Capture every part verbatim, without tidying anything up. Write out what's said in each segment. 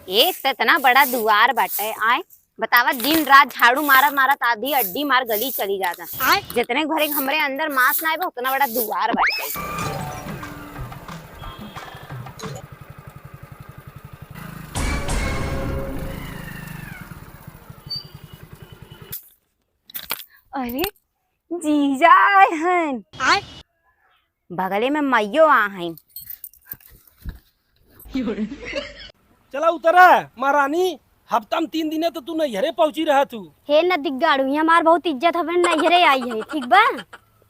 एक त इतना बड़ा दुआर बाटे, आए बतावा, दिन रात झाड़ू मारत मारत आधी अड्डी मार गली चली जाता। आय। जितने घरे हमरे अंदर मांस ना आए बा, उतना बड़ा दुआर बाटे। अरे, जीजा आए हन। आय। बगले में माइयो आ हईं। चला उतरा, महारानी, हफ्ता में तीन दिने तो तू नैहरे पहुंची रहा तू। हे नदिगाड़ू, ये हमार बहुत इज्जत हवे, नैहरे आई है, ठीक बा?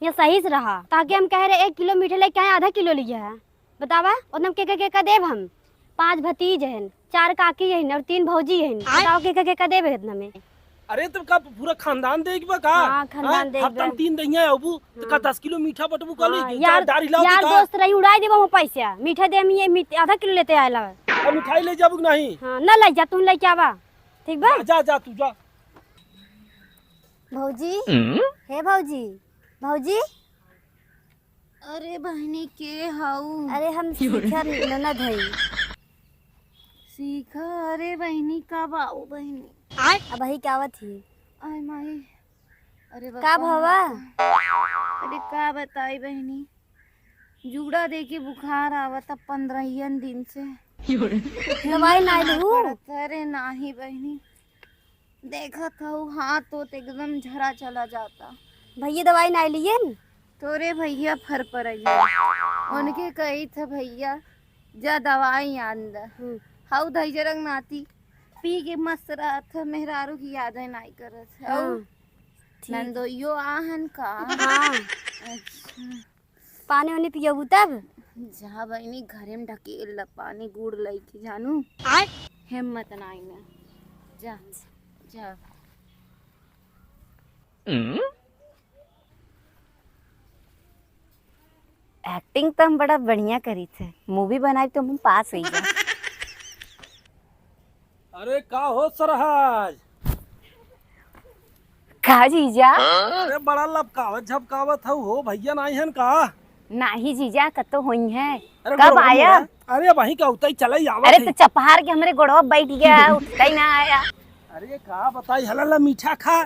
ये सही से रहा, ताकि हम कह रहे एक किलो मीठे लेके आए, आधा किलो लिया है। बतावा, उतना के, के, के, का देब हम? पांच भतीज हन, चार काकी हन और तीन भौजी हन। आय। बताओ, के, के, के, का देब इतना में? अरे, तब का पूरा खानदान देख बा का? हाँ, खानदान हाँ, देख हफ्ता बा। में तीन दहिया अबू, तो का हाँ। दस किलो मीठा बटबू का हाँ, ले? यार, दाढ़ी लाओ यार का? दोस्त रही, उड़ाई देबो हम पैसा। मीठा दे हम ये मीठ-, आधा किलो लेते आयला। अब मिठाई ले जाबू कि नहीं? हाँ, ना ले जा, तू लेके आवा। ठीक बा? जा, जा, जा, तू जा। भौजी, हम्म? हे भौजी, भौजी। अरे बहिनी, के हऊ? अरे हम शिखा ननद हई। शिखा, अरे बहिनी, कब आऊ बहिनी? आय। अबही का आवत ही? आय माई, अरे का बाबा, भवा? अरे का बताई बहिनी, जूड़ा दे के बुखार आवत अब पंद्रहियन दिन से। दवाई ना लू? पड़त, अरे नाही बहिनी, देखत हऊ, हाथ तो एकदम झरा चला जाता। भैया दवाई ना लियन? तोरे भैया फर पर अइहे। उनके कही था, "भैया, जा दवाई आन द।" हम्म। हऊ धैजरंग नाती पी के मस्त रहत ह, मेहरारू की यादें नाई करत ह। हाँ। हऊ ठीक। नंदोइयो आहन का? हाँ। अच्छा। पानी वानी पियबू तब? जा बहिनी, घरे में ढकेल ल पानी, गुड़ लइके जानू। आय। हिम्मत नाई न। जा, जा। Acting तो हम बड़ा बढ़िया करी थे, movie बनाई तो हम पास हुई जा। अरे का हो सरहज? का जीजा? अरे बड़ा लपकावत झपकावत हऊ हो, भैया नाई हन का? नाही जीजा, कतो होई है। अरे कब गोड़वा आया? मोड़ा। अरे वहीं का उतई चले आवत अरे है। तो चपहार के हमरे गोड़वा बैठ गया, उठता ही ना आया। अरे का बताई, हला ला मीठा खा,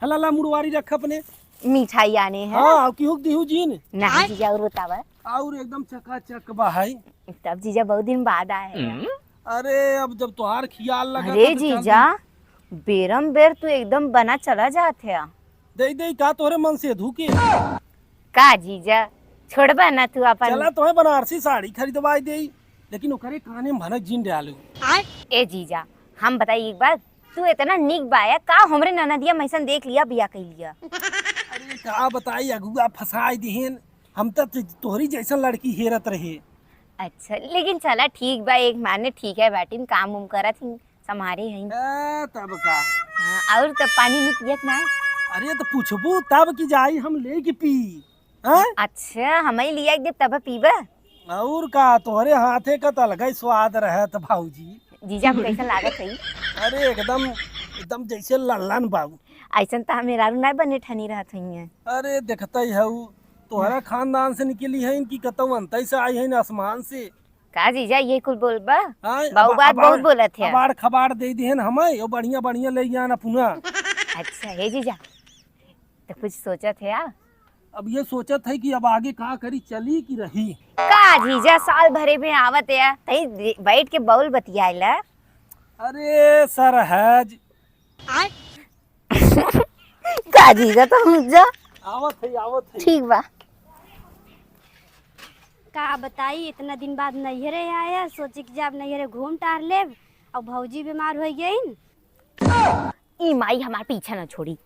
हला ला मुड़वारी रख अपने। मिठाई आने है। हाँ, केहू के दिहू जीन। नाही जीजा, और बतावा। और एकदम चकाचक बा है। तब जीजा बहुत दिन बाद आए हैं। अरे, अब जब तोहार खियाल लगा अरे तो जीजा, बेरम बेर तू एकदम बना चला जात है। दे दे का तोहरे मन से धूके। का जीजा, छोड़बा ना तू अपन? चला तोहे बनारसी साड़ी खरीदवाई देई, लेकिन ओकरे काने में भनक जिन डालू। ए जीजा, हम बताई एक बात, तू इतना निक बाया का हमरे ननदिया मैसन देख लिया, बिया कई लिया। अरे का बताई, अगुआ फंसाई दिहेन, हम त तु-, तोहरी जैसन लड़की हेरत रहे। अच्छा, लेकिन चला ठीक बा, एक माने ठीक है बाटिन, काम उम करत ही, संभारे हईं। ए, तब का? हाँ, और तब पानी नहीं पियत ना? अरे तो पूछबू तब कि जाई हम लेके पी। हाँ? अच्छा, हमई लिया के दे तब पीबा? और का, तोहरे हाथे का तो अलग ही स्वाद रहत भौजी। जीजा, हम कैसन लागत हई? अरे एकदम, एकदम जैसे लल्लन बाबू। ऐसन त हम मेहरारू ना बने ठनी रहत हई। अरे देखते ही हऊ, तोहरा खानदान से निकली है इनकी कतौ अंतई से आई है आसमान से। का जीजा, ये कुल बोलबा? हाँ, बाऊ अब, बात अब, बहुत बोलत है। अबाड़ खबाड़ दे दिहन हमें, यो बढ़िया बढ़िया ले जान अपना। अच्छा, हे जीजा, तो कुछ सोचत है आ? अब ये सोचत है कि अब आगे का करी, चली कि रही? का जीजा, साल भरे में आवत है, तई दे-, बैठ के बउल बतियाइला। अरे सरहज। का जीजा, तो हम जा। आवत है, आवत है। ठीक बा। का बताई, इतना दिन बाद नैहरे आया, सोची कि जब नैहरे घूम टार लेब, अब भौजी बीमार हो गईन। ई माई हमार पीछा न छोड़ी।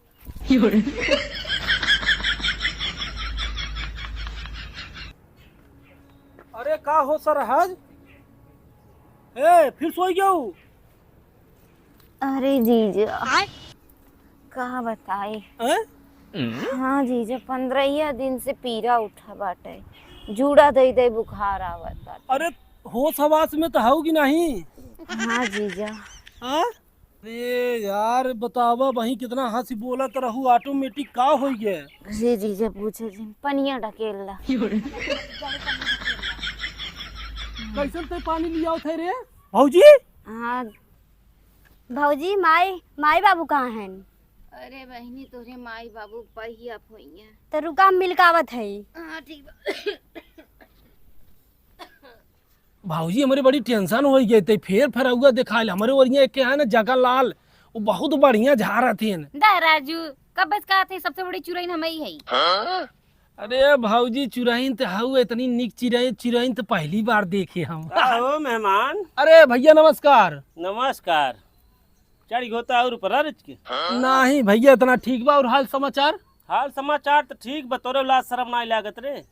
अरे का हो सरहज? ए, फिर सोई गऊ? अरे जीजा, आय? का बताई? हैं? हाँ जीजा, पंद्रहिया दिन से पीरा उठा बाटे, जूड़ा दे दे बुखार आवत बाटे। अरे होश हवास में तो हऊ कि नहीं? हाँ जीजा। हाँ? अरे यार, बतावा, वहीं कितना हंसी बोलत रहू, automatic का होई गए? अरे जीजा, पूछे जिन, पनिया ढकेल ला। कैसन ते पानी लियावत है रे? भौजी, हाँ। भौजी, माई, माई बाबू कहाँ हैं? अरे बहिनी, तोहरे माई बाबू पहिया फोइया। तो रुका, हम मिल के आवत है। हाँ, ठीक बा। भौजी, हमरे बड़ी tension होइ गए, ते फेर फरौआ देखाइल। हमरे ओरिया एक है ना जगन लाल, वो बहुत बढ़िया झारत हैं। दा राजू, कब से कहत है, सबसे बड़ी चुरैन हमही है। अरे भौजी, चुरैन त हऊ, इतनी निक चिरैन, चुरैन त पहली बार देखे हम। का हो मेहमान? अरे भैया नमस्कार। नमस्कार। चढ़ गयो त और ऊपर रच के? नहीं भैया, इतना ठीक बा। और हाल समाचार? हाल समाचार त ठीक बा, तोरे लाज शरम नाई लागत रे।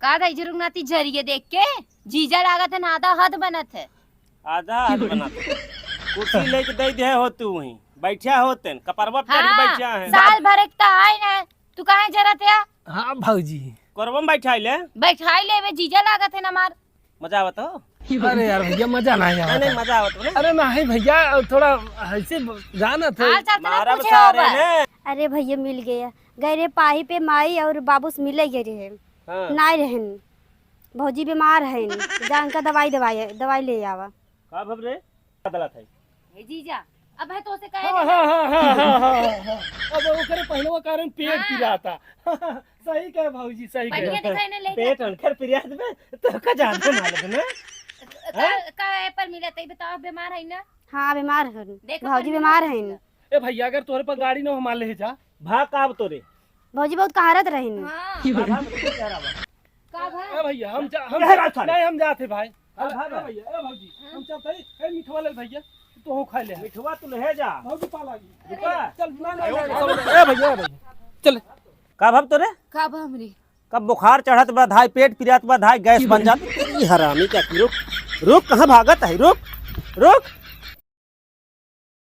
का दाई जुरुग नाती जरिए देख के जीजा लागत है ना, आधा हद बनत है। आधा हद बनत है। कुर्सी लेके दे दे हो तू वहीं। बैठा होते हैं, कपरवा पे चढ़ के हाँ, बैठा है। साल भर एक त आए ना, तू काहे जरत है? हाँ भौजी। कोरबा में बैठाई ले। बैठाई लेवे, जीजा लागत है ना मार। मजा आवत हो? अरे यार भैया, मजा ना नहीं, नहीं, आवत। मजा आवत हो ना? अरे नहीं भैया, थोड़ा ऐसे जानत है। हाल चाल तो ना मारब पूछे सारे होगा। ने। अरे भैया, मिल गया। गए रहे पाही पे, माई और बाबू से मिले गए रहे। हाँ। नाई रहन, भौजी बीमार है, जा उनका दवाई, दवाई, दवाई ले आवा। का भब रे? बदलत है। ए जीजा, अब है तो उसे कहे हाँ, देना। हाँ, हाँ। अब ओकरे पहलवा कारण पेट हाँ। पिराता। सही कहे भौजी, सही कहे। बढ़िया दिखाई नहीं लेता। पेट उनकर पिरात में तो का ज्यादा मालूम ना? का, का है पर मिला तई बताओ, बीमार है ना? हाँ, बीमार है। देखो भौजी पर बीमार मिला है। ए भैया, अगर तोहरे पर गाड़ी न हो, मान ले जा। भा का अब तोरे? भौजी बहुत कहारत रहिन। हाँ। भा, भा, भा, भा। का भा? ए भैया, हम जा, हम यह रास्ता नहीं, हम जाते भाई। हाँ, अरे, हाँ, ए हाँ। भैया, ए भौजी, हाँ। हम चलते हैं। ए मिठवा ले भैया, तो हो खा ले। मिठवा तू ले जा। भौजी पा लागी। रुका। चल, ना, ना, ना, ना। ए भैया, ए भैया। चल। का भा तोरे? का भा हमरे? कब बुखार चढ़त बा धाई, पेट पिरात बा धाई, गैस बन जात। ई हरामी का रुक, रुक, कहाँ भागत है? रुक, रुक।